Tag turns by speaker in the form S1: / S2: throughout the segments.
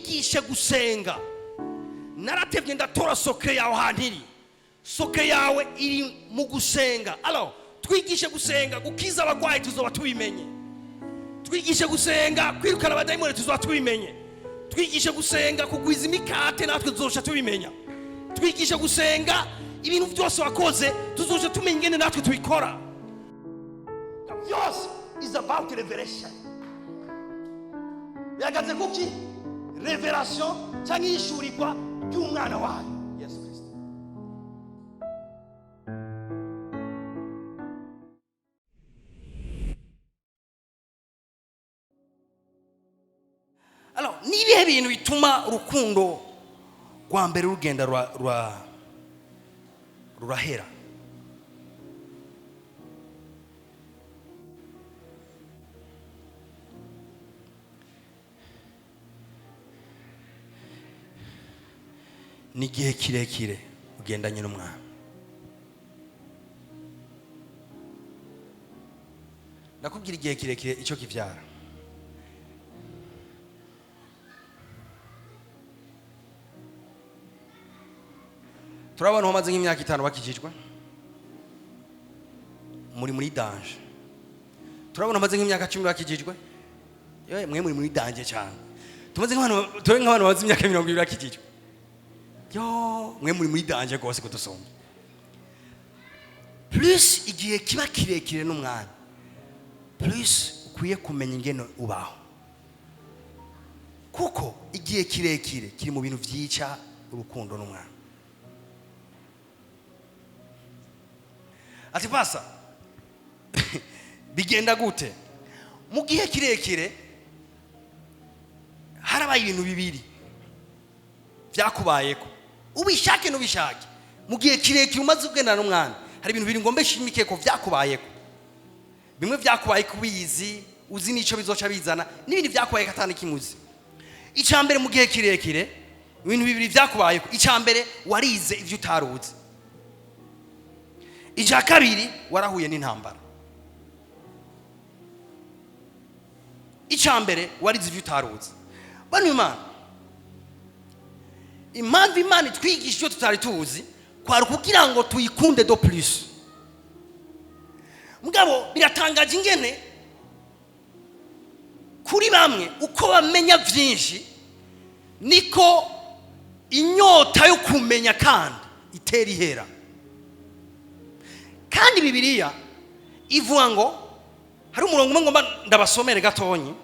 S1: Twigishe gusenga. Naratevye ndatora secret yawe ahantu iri. Secret yawe iri mu gusenga. Alors, twigishe gusenga, gukiza abagwayi tuzoba tubimenye. Twigishe gusenga, kwirukana abadayimoni tuzoba tubimenye. Twigishe gusenga, kugwiza imikate natwe tuzosha tubimenya. Twigishe gusenga, ibintu byose wakoze tuzoja tumenya ingene natwe tubikora. Byose is about revelation. Bihagaze kuki? Revelation cyangwa ihishurirwa ry'umwana wayo Yesu Kristo. Alors, ni ibihe bintu bituma urukundo rwa mbere rugenda rurahera? Ni igihe kirekire ugendanye n'umwami. Ndakubwira igihe kirekire icyo kivyara. Turi abantu bamaze nk'imyaka 5 bakijijwe, muri danger. Turabona bamaze nk'imyaka 10 bakijijwe, yewe mwe muri danger cyane. Tumaze nk'abantu, turi nk'abantu bamaze imyaka 20 bakijijwe, yo mwe muri danger rwose kudusumba. Plus igihe kiba kirekire n'umwanya, plus ukwiye kumenya ingene ubaho, kuko igihe kirekire kiri mu bintu vyica urukundo n'umwanya. Ati pasa bigenda gute? Mu gihe kirekire harabaye ibintu bibiri byakubayeko, ubishake n'ubishake. Mu gihe kirekire umaze ugendana n'umwami, hari ibintu bibiri ngomba nshimike ko byakubayeko. Bimwe byakubaye kubizi, uzi n'ico bizoca bizana, n'ibindi byakubayeko atana kimuzi. Icya mbere, mu gihe kirekire ibintu bibiri byakubayeko. Icya mbere, warize ivyo utaruzi. Icya kabiri, warahuye n'intambara. Icya mbere, warize ivyo utaruzi. Bano Imana, impamvu Imana itwigisha ivyo tutari tuzi kwari kugira ngo tuyikunde de plus. Mugabo biratangaje ingene kuri bamwe uko bamenya vyinshi niko inyota yo kumenya kandi itera ihera. Kandi Bibiliya ivuga ngo hari umurongo umwe ngomba ndabasomere gatonyi.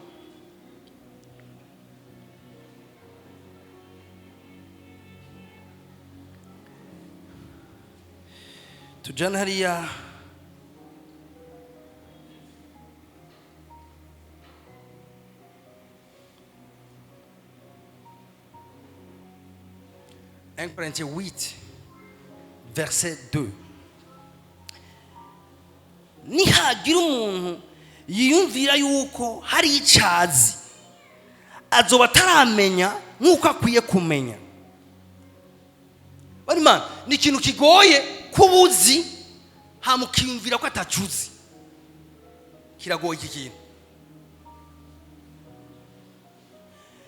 S1: Tujane hariya 1 Corinthiens 8 verset 2. Nihagira umuntu yiyumvira yuko hari icazi, azoba ataramenya nk'uko akwiye kumenya. Bari Imana, ni ikintu kigoye kubuzi hamukiyumvira ko atacuzi. Kiragoye iki kintu.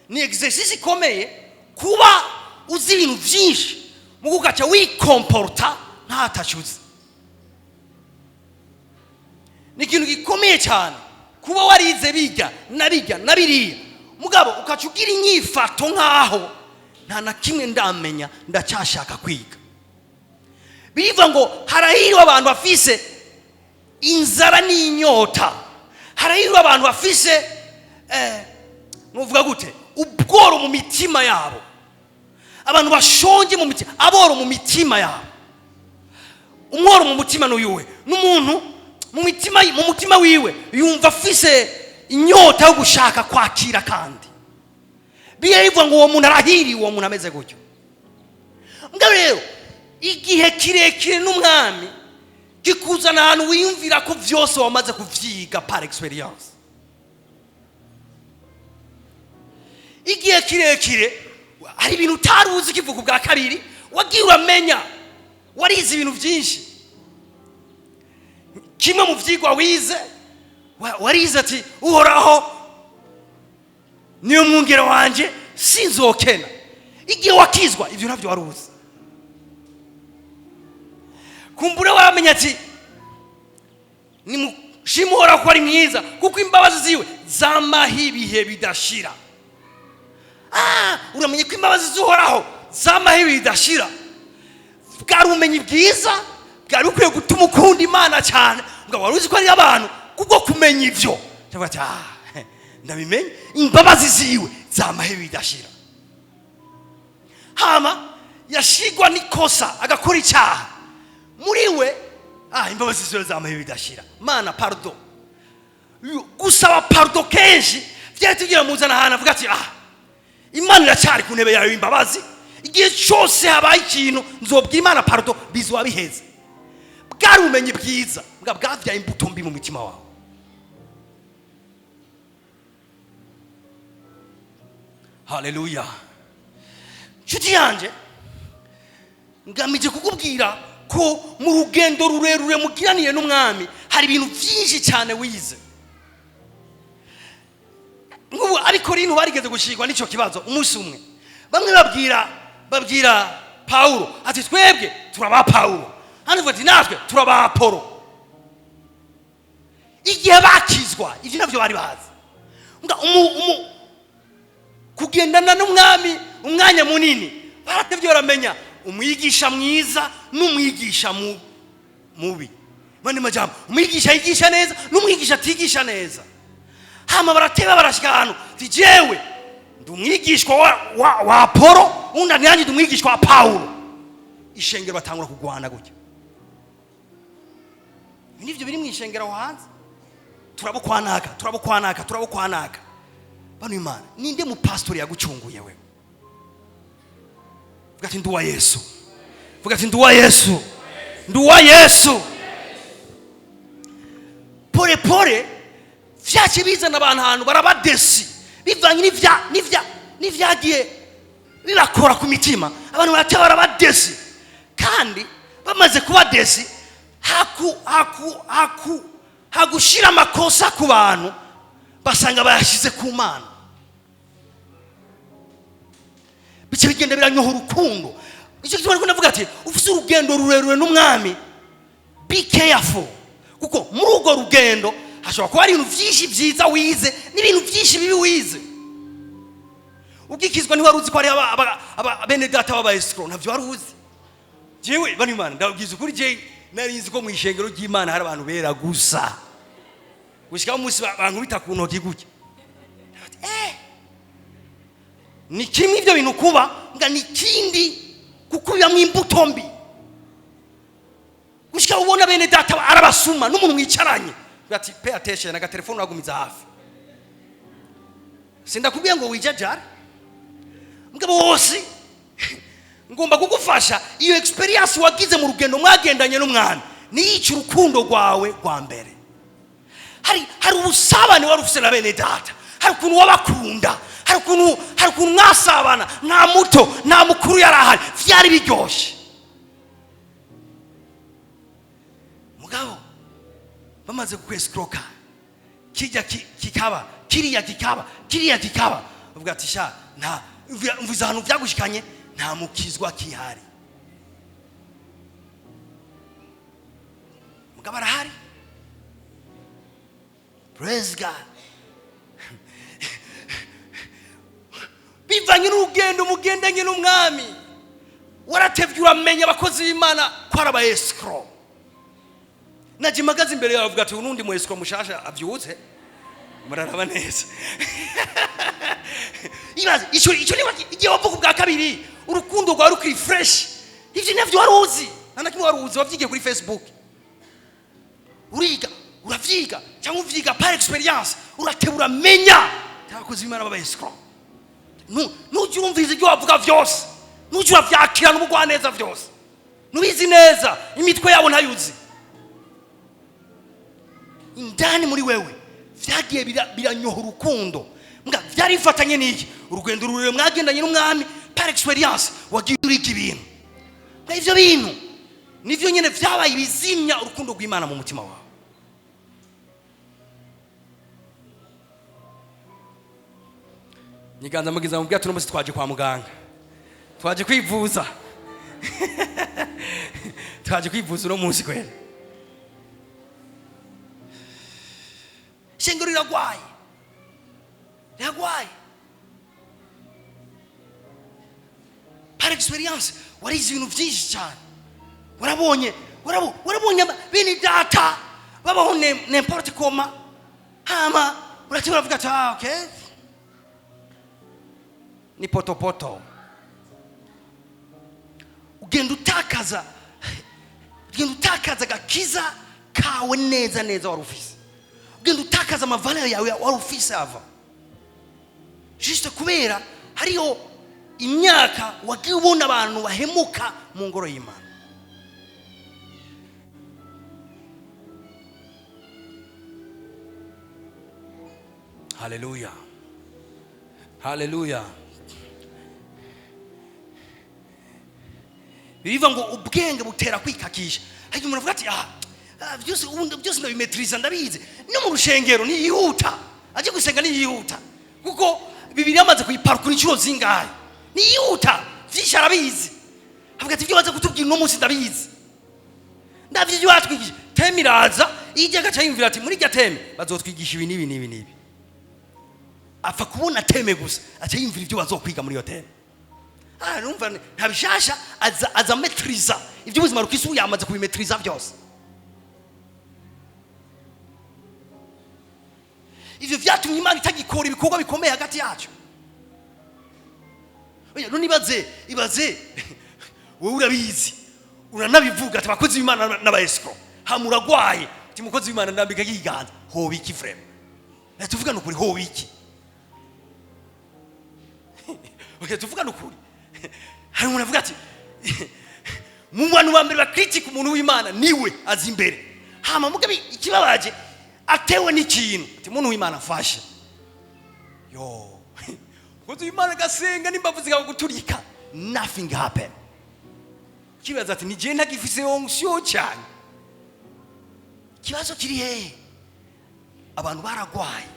S1: Ni exercice ikomeye kuba uzi ibintu vyinshi mugo ugaca wikomporta nk'atacuzi. Ni ikintu gikomeye cyane kuba warize bijya na bijya na biriya, mugabo ukaca ugira inyifato nk'aho nta na kimwe ndamenya, ndacyashaka kwiga. Birivuga ngo harahiriwe abantu bafise inzara n'inyota, harahiriwe abantu bafise nuvuga gute, ubworo mu mitima yabo, abantu bashonje mu mitima, aboro mu mitima yabo. Umworo mu mutima n'uyuwe n'umuntu mu mitima, mu mutima wiwe yumva afise inyota yo gushaka kwakira. Kandi bivuga ngo uwo muntu arahiriwe, uwo muntu ameze gutyo. Mugabo rero igihe kirekire n'umwami kikuzana ahantu wiyumvira ko vyose wamaze kuvyiga par experience. Igihe kirekire hari ibintu utari uzi kivuga ubwa kabiri, wagiye uramenya, warize ibintu byinshi. Kimwe mu vyigwa wize, warize ati Uhoraho niyo mwungere wanje, Sinzokena. Igihe wakizwa ibyo ntabyo wari uzi. Kumbure wamenya ati nimushime Uhoraho ko ari mwiza, kuko imbabazi ziwe zamaho ibihe bidashira. Uramenye ko imbabazi z'Uhoraho zamaho ibihe bidashira. Bwari ubumenyi bwiza, bwari bukwiye gutuma ukunda Imana cyane. Ngo wari uzi ko ari abantu kubwo kumenya ibyo, cyangwa ati ndabimenye, imbabazi ziwe zamaho ibihe bidashira. Hama yashigwa n'ikosa agakora icyaha, muri we imbabazi ziwe zamaho ibihe bidashira. Mana, pardon. Gusaba pardon kenshi byari tugira muzana ahantu avuga ati Imana iracyari ku ntebe yawe imbabazi, igihe cyose habaye ikintu nzobwira Imana pardon, bizoba biheze. Bwari ubumenyi bwiza bwa bwabyaye imbuto mbi mu mutima wawe. Haleluya. Nshuti yanjye, ngamije kukubwira ko mu rugendo rurerure mugiraniye n'umwami hari ibintu byinshi cyane wize. Nk'ubu Abakorinto barigeze gushigwa n'icyo kibazo. Umunsi umwe bamwe babwira Pawulo ati twebwe turaba Pawulo, hano ati natwe turaba Apolo. Igihe bakizwa ibyo nabyo bari bazi. Kugendana n'umwami umwanya munini baratevye baramenya umwigisha mwiza n'umwigisha mubi. Mani majambo, umwigisha yigisha neza n'umwigisha atigisha neza. Hama barateba barashika ahantu ati jewe ndi umwigishwa wa Apolo, undi nanjye ndi umwigishwa wa Paulo. Ishengero batangura kugwana gutya. Nivyo biri mu ishengero aho hanze, turabukwanaka, turabukwanaka, turabukwanaka. Bano Imana, ninde mu pastori yagucunguye wewe? Vuga ati nduwa Yesu. Vuga ati nduwa Yesu, nduwa Yesu. Pole pole vyace bizana abantu ahantu barabadesi, bivanye n'ivyagiye bibakora ku mitima. Abantu baraca barabadesi, kandi bamaze kuba desi hagushira amakosa ku bantu, basanga bayashize ku Mana. Bice bigenda biranyoha urukundo. Icyo gituma ariko ndavuga ati ufite urugendo rurerure n'umwami, be careful, kuko muri urwo rugendo hashobora kuba hari ibintu byinshi byiza wize n'ibintu byinshi bibi wize. Ugikizwa ntiwari uzi ko hari bene data b'aba escrocs, ntabyo wari uzi. Jewe bano Imana, ndabwiza ukuri, jewe nari nzi ko mu ishengero ry'Imana hari abantu bera gusa, gushikaho umunsi bankubita ku ntoki gutya. Ni kimwe ibyo bintu kuba nga ni ikindi kuko bibamo imbuto mbi, gushika ubona bene data arabasuma n'umuntu mwicaranye. Ati pay attention, agatelefone uragumiza hafi. Sindakubwiye ngo wijajare, mugabo wose ngomba kugufasha. Iyo experience wagize mu rugendo mwagendanye n'umwami niyica urukundo rwawe rwa mbere. Hari ubusabane wari ufite na bene data, hari ukuntu wabakunda, hari ukuntu mwasabana, nta muto nta mukuru yari ahari, byari biryoshye. Mugabo bamaze kukwesikuroka, kijya kikaba kiriya, kikaba kiriya, kikaba uvuga ati sha nta mvuze ahantu byagushikanye, nta mukizwa kihari. Mugabo arahari. Praise God. Bivanye n'urugendo mugendanye n'umwami, waratevye uramenya abakozi b'Imana ko ari aba escroc. Naje mpagaze imbere yawe avuga ati unundi mu escroc mushasha avyutse, muraraba neza. Ibaze ico niba igihe wavuga ubwa kabiri urukundo rwawe rukiri fresh, ivyo navyo wari uzi, nta na kimwe wari uzi, wavyigiye kuri Facebook. Uriga, uravyiga cyangwa uvyiga par experience, urateba uramenya abakozi b'Imana b'aba escroc. Nujya urumviriza ibyo wavuga vyose, nujya uravyakira n'ubugwaneza vyose, nubizi neza imitwe yabo ntayuzi. Indani muri wewe vyagiye biranyoha urukundo. Mbwa vyari bifatanye n'iki? Urugendo rurerure mwagendanye n'umwami par experience, wagiye uriga ibintu. Mbwa ivyo bintu nivyo nyene vyabaye ibizimya urukundo rw'Imana mu mutima wawe. Nyiganza mugiza mubwira tuno munsi twaje kwa muganga, twaje kwivuza, twaje kwivuza uno munsi kwera. Ishengero riragwaye, riragwaye. Par experience warize ibintu byinshi cyane, warabonye, warabonye bene data babaho n'importe comment, hama uraca uravuga ati ah, okay, ni potopoto. Ugenda utakaza, ugenda utakaza agakiza kawe neza neza wari ufise, ugenda utakaza ama valeurs yawe wari ufise ava juste kubera hariho imyaka wagiye ubona abantu bahemuka mu ngoro y'Imana. Haleluya, haleluya. Biva ngo ubwenge butera kwikakisha. Hari umuntu avuga ati ah, byose ubundi byose ndabimetriza, ndabizi. No mu rushengero niyihuta, aje gusenga niyihuta, kuko Bibiliya amaze kuyiparukura inshuro zingahe, niyihuta, byinshi arabizi. Avuga ati ibyo baza kutubwira uno munsi ndabizi, ndavye ibyo batwigisha. Thème iraza ijya agaca yumvira ati muri irya thème bazotwigisha ibi n'ibi n'ibi n'ibi. Apfa kubona thème gusa aca yumvira ibyo bazokwiga muri iyo thème. Ah, numva nta bishasha, aza metriza iby'ubuzima rukisi, yamaze kubimetriza byose. Ivyo vyatumye Imana itagikora ibikorwa bikomeye hagati yacu. Oya, none ibaze, ibaze wowe urabizi, uranabivuga ati abakozi b'Imana n'abaescrocs, hama uragwaye ati umukozi w'Imana ndambika yiganza, hoba iki vraiment? Reka tuvugane ukuri, hoba iki? Oya, tuvugane ukuri. Hari umuntu avuga ati mu bantu ba mbere bakritika umuntu w'Imana niwe azi imbere. Hama mugabe ikibabaje atewe n'ikintu ati umuntu w'Imana afashe yo, umukozi w'Imana agasenga n'imbavu zikaguturika, nothing happen. Kibaza ati ni je ntagifise onction cyane. Ikibazo kiri hehe? Abantu baragwaye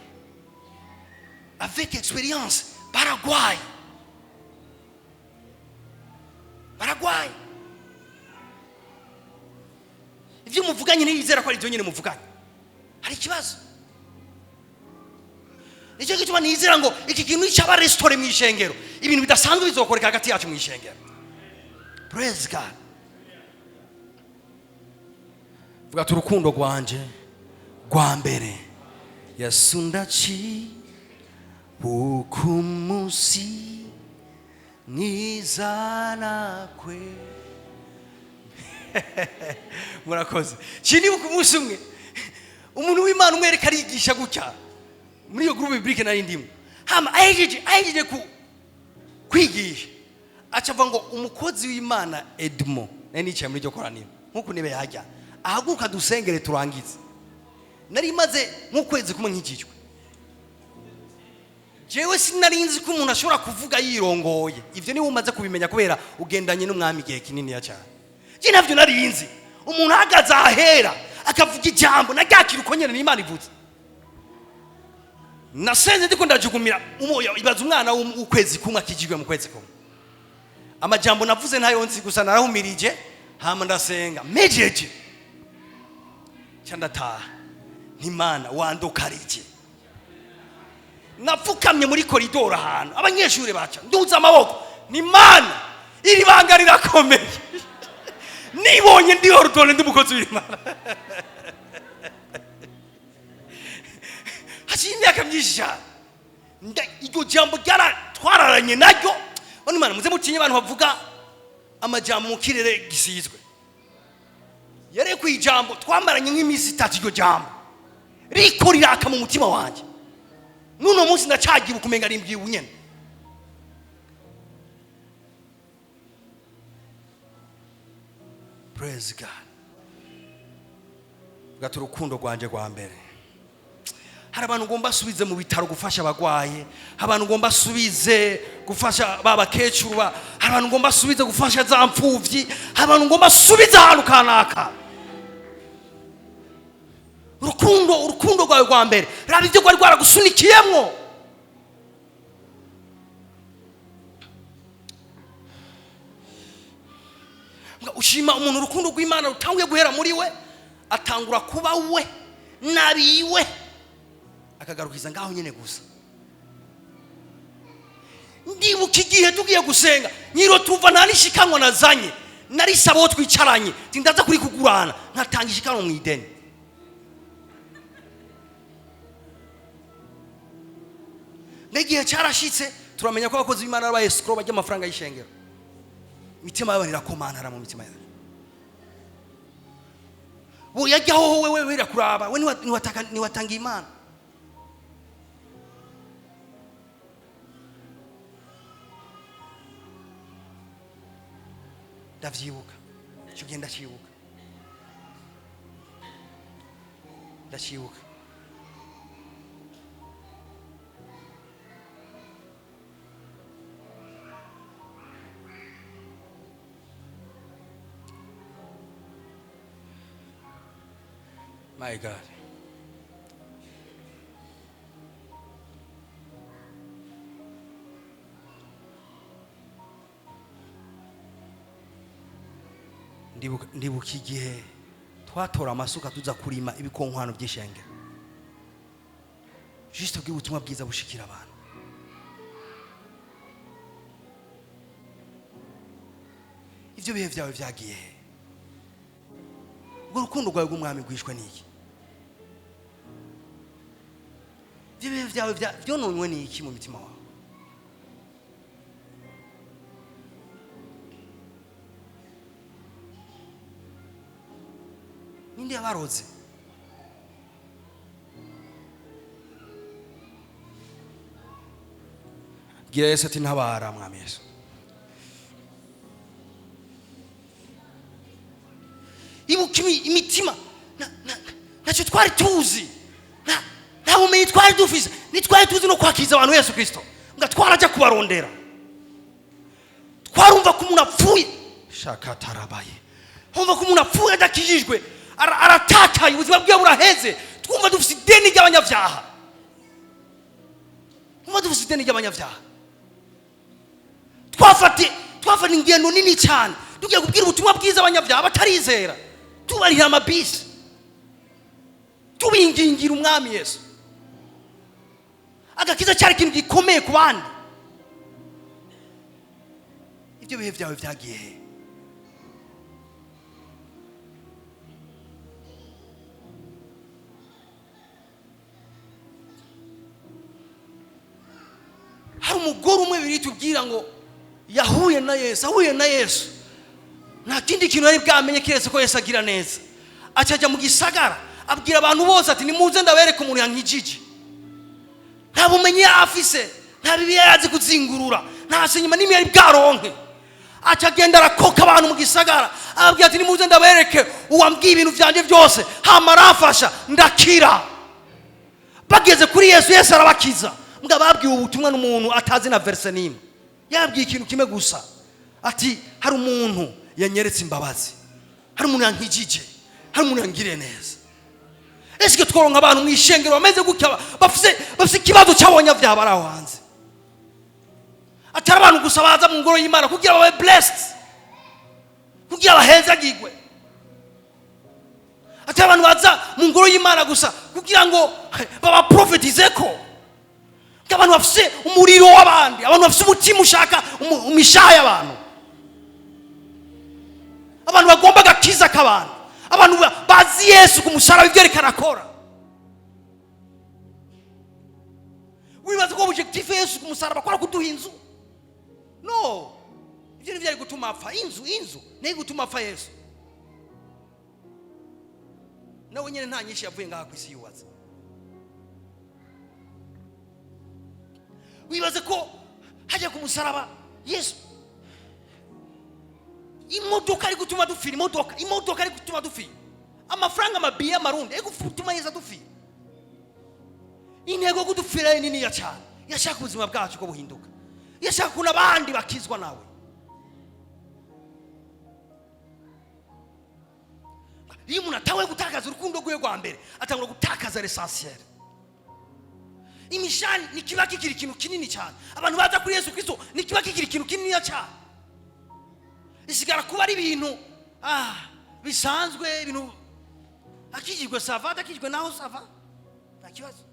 S1: avec experience, baragwaye, baragwaye. Ibyo muvuganye ntiyizera ko ari ibyo nyine muvuganye. Hari ikibazo. Nicyo gituma nizera ngo iki kintu cyaba restauré mu ishengero, ibintu bidasanzwe bizokoreka hagati yacu mu ishengero. Praise God. Vuga ati urukundo rwanje rwa mbere Yesu ndaci ukumusi mwizanakwe. Murakoze. Kinibuka umunsi umwe umuntu w'Imana umwe yariko arigisha gutya muri iyo groupe biblique nari ndimo, hama ahejeje kwigisha aca avuga ngo umukozi w'Imana Edmo, nari nicaye muri iryo koraniro nkuko nibe yajya ahaguruka dusengere turangize. Nari maze nk'ukwezi kumwe nkikijwe, jewe sinari nzi ko umuntu ashobora kuvuga yirongoye. Ivyo niwe umaze kubimenya kubera ugendanye n'umwami igihe kinini ya cyane. Je navyo nari nzi, umuntu ahagaze ahera akavuga ijambo naryakira uko nyene n'Imana ivuze. Nasenze ndiko ndajugumira umoya, ibaza umwana w'ukwezi kumwe akijijwe mu kwezi kumwe. Amajambo navuze ntayo nzi, gusa narahumirije hama ndasenga mejeje ca ndataha. Ntimana wandukarije, napfukamye muri koridoro ahantu abanyeshuri baca, nduza amaboko, ni Mana iri banga rirakomeye, nibonye ndi ordonné ndi umukozi w'Imana. Haciye imyaka myinshi cyane, iryo jambo twararanye naryo. Bano Imana muze mutinye abantu bavuga amajambo mu kirere gisizwe. Yarekuye ijambo twamaranye nk'iminsi itatu, iryo jambo riko riraka mu mutima wanjye. N'uno munsi ndacyagibuka umenga rimbwiye ubunyene. Praise God. Gata urukundo rwanje rwa mbere. Hari abantu ngomba asubize mu bitaro gufasha abagwaye, hari abantu ngomba asubize gufasha ba bakecuru, hari abantu ngomba asubize gufasha za mfuvyi, hari abantu ngomba asubize ahantu kanaka. Urukundo, urukundo rwawe rwa mbere, raba ibyo rwari rwaragusunikiyemwo. Ushima umuntu urukundo rw'Imana rutanguye guhera muri we, atangura kuba we nabiwe, akagarukiza ngaho nyine gusa. Ndibuka igihe tugiye gusenga nyiro tuva nta nishikanwa nazanye, narisaba uwo twicaranye tindaza kuri kugurana, nkatanga ishikanwa mu ideni. N'igihe cyarashitse turamenya ko abakozi b'Imana b'aba escroc bajya amafaranga y'ishengero. Imitima y'abantu irakomantara mu mitima yabo. Bo yajyaho wewe wewe irakuraba, we niwatanga Imana. Ndavyibuka icyo gihe, ndacyibuka, ndacyibuka. My God. Ndibuka igihe twatora amasuka tuza kurima ibikonkwano by'ishengero, juste ubwira ubutumwa bwiza bushikira abantu. Ibyo bihe byawe byagiye he? Ubwo urukundo rwawe rw'umwami rwishwe n'iki? Ibyo bihe byawe byononywe n'iki mu mitima wawe? Ninde yabaroze? Bwira Yesu ati ntabara mwami Yesu. Ibuka imitima ntacyo twari tuzi, nta bumenyi twari dufise, ntitwari tuzi no kwakiriza abantu Yesu Kristo, nga twarajya kubarondera. Twarumva ko umuntu apfuye shaka atarabaye, twumva ko umuntu apfuye adakijijwe aratakaye, ubuzima bwiwe buraheze. Twumva dufise ideni ry'abanyabyaha, twumva dufise ideni ry'abanyabyaha. Twafata ingendo nini cyane tugiye kubwira ubutumwa bwiza abanyabyaha batarizera, tubarira amabisi, tubingingira umwami Yesu. Agakiza cyari ikintu gikomeye ku bandi. Ibyo bihe byawe byagiye he? Hari umugore umwe biri tubwira ngo yahuye na Yesu, ahuye na Yesu nta kindi kintu yari bwamenye keretse ko Yesu agira neza. Acajya mu gisagara abwira abantu bose ati nimuze ndabereke umuntu yankijije. Nta bumenyi yari afise, nta bibiliya yari azi kuzingurura, nta senyuma n'imwe yari bwaronke. Acagenda arakoka abantu mu gisagara ababwira ati nimuze ndabereke uwambwiye ibintu byanje byose, hama aramfasha ndakira. Bageze kuri Yesu, Yesu arabakiza. Mbwa babwiwe ubutumwa n'umuntu atazi na verse n'imwe. Yabwiye ikintu kimwe gusa, ati hari umuntu yanyeretse imbabazi, hari umuntu yankijije, hari umuntu yangiriye neza. Ese tworonka abantu mu ishengero bameze gutya, bafise ikibazo cy'abanyabyaha bari aho hanze, atari abantu gusa baza mu ngoro y'Imana kugira babe blessed, kugira bahezagirwe, atari abantu baza mu ngoro y'Imana gusa kugira ngo babaprofetize ko abantu bafise umuriro w'abandi, abantu bafise umutima ushaka imishaha y'abantu, abantu bagomba agakiza k'abantu, abantu bazi Yesu ku musaraba ibyo ariko arakora. Wibaza ko objectif Yesu ku musaraba akora kuduha inzu? No, ibyo ni byari gutuma apfa. Inzu, inzu niyo gutuma apfa Yesu. Nawe nyine nta nyinshi yavuye ngaha ku isi yubatse. Wibaze ko hajya ku musaraba Yesu imodoka ari gutuma dupfira, imodoka, imodoka ari gutuma dupfira, amafaranga amabiye amarundi ari gutuma Yesu adupfira. Intego yo kudupfira ni niniya cyane, yashaka ubuzima bwacu ko buhinduka, yashaka ukuntu abandi bakizwa nawe. Iyo umuntu atawe gutakaza urukundo rwe rwa mbere, atangura gutakaza l'essentiel. Imishani ni kiba kikiri ikintu kinini cyane. Abantu baza kuri Yesu Kristo ni kiba kikiri ikintu kinini cyane. Bisigara kuba ari ibintu bisanzwe, ibintu akijijwe ça va, adakijijwe naho ça va, nta kibazo,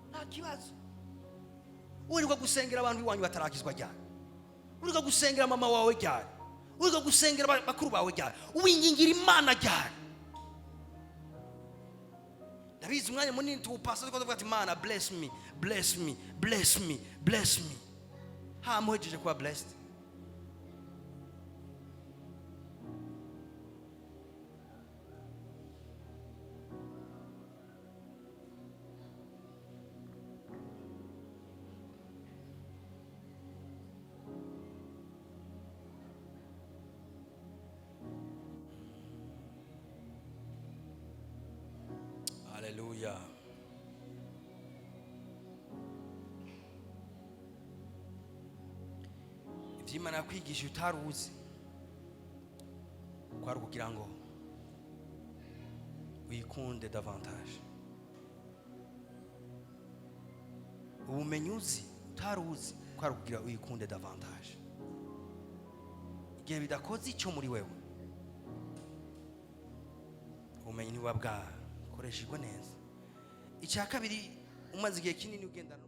S1: nta kibazo. Wirirwa gusengera abantu iwanyu batarakizwa ryari? Wirirwa gusengera mama wawe ryari? Wirirwa gusengera bakuru bawe ryari? Wingingira Imana ryari? Ndabizi, umwanya munini tuwupasa tuko tuvuga ati: "Imana, bless me, bless me, bless me, bless me." Hamuhejeje kuba blessed. Haleluya! Ibyo Imana yakwigisha utari uzi kwari ukugira ngo uyikunde davantage. Ubumenyi uzi utari uzi kwari ukugira uyikunde davantage. Igihe bidakoze icyo muri wewe, ubumenyi ntibuba bwakoreshejwe neza. Icya kabiri, umaze igihe kinini ugendana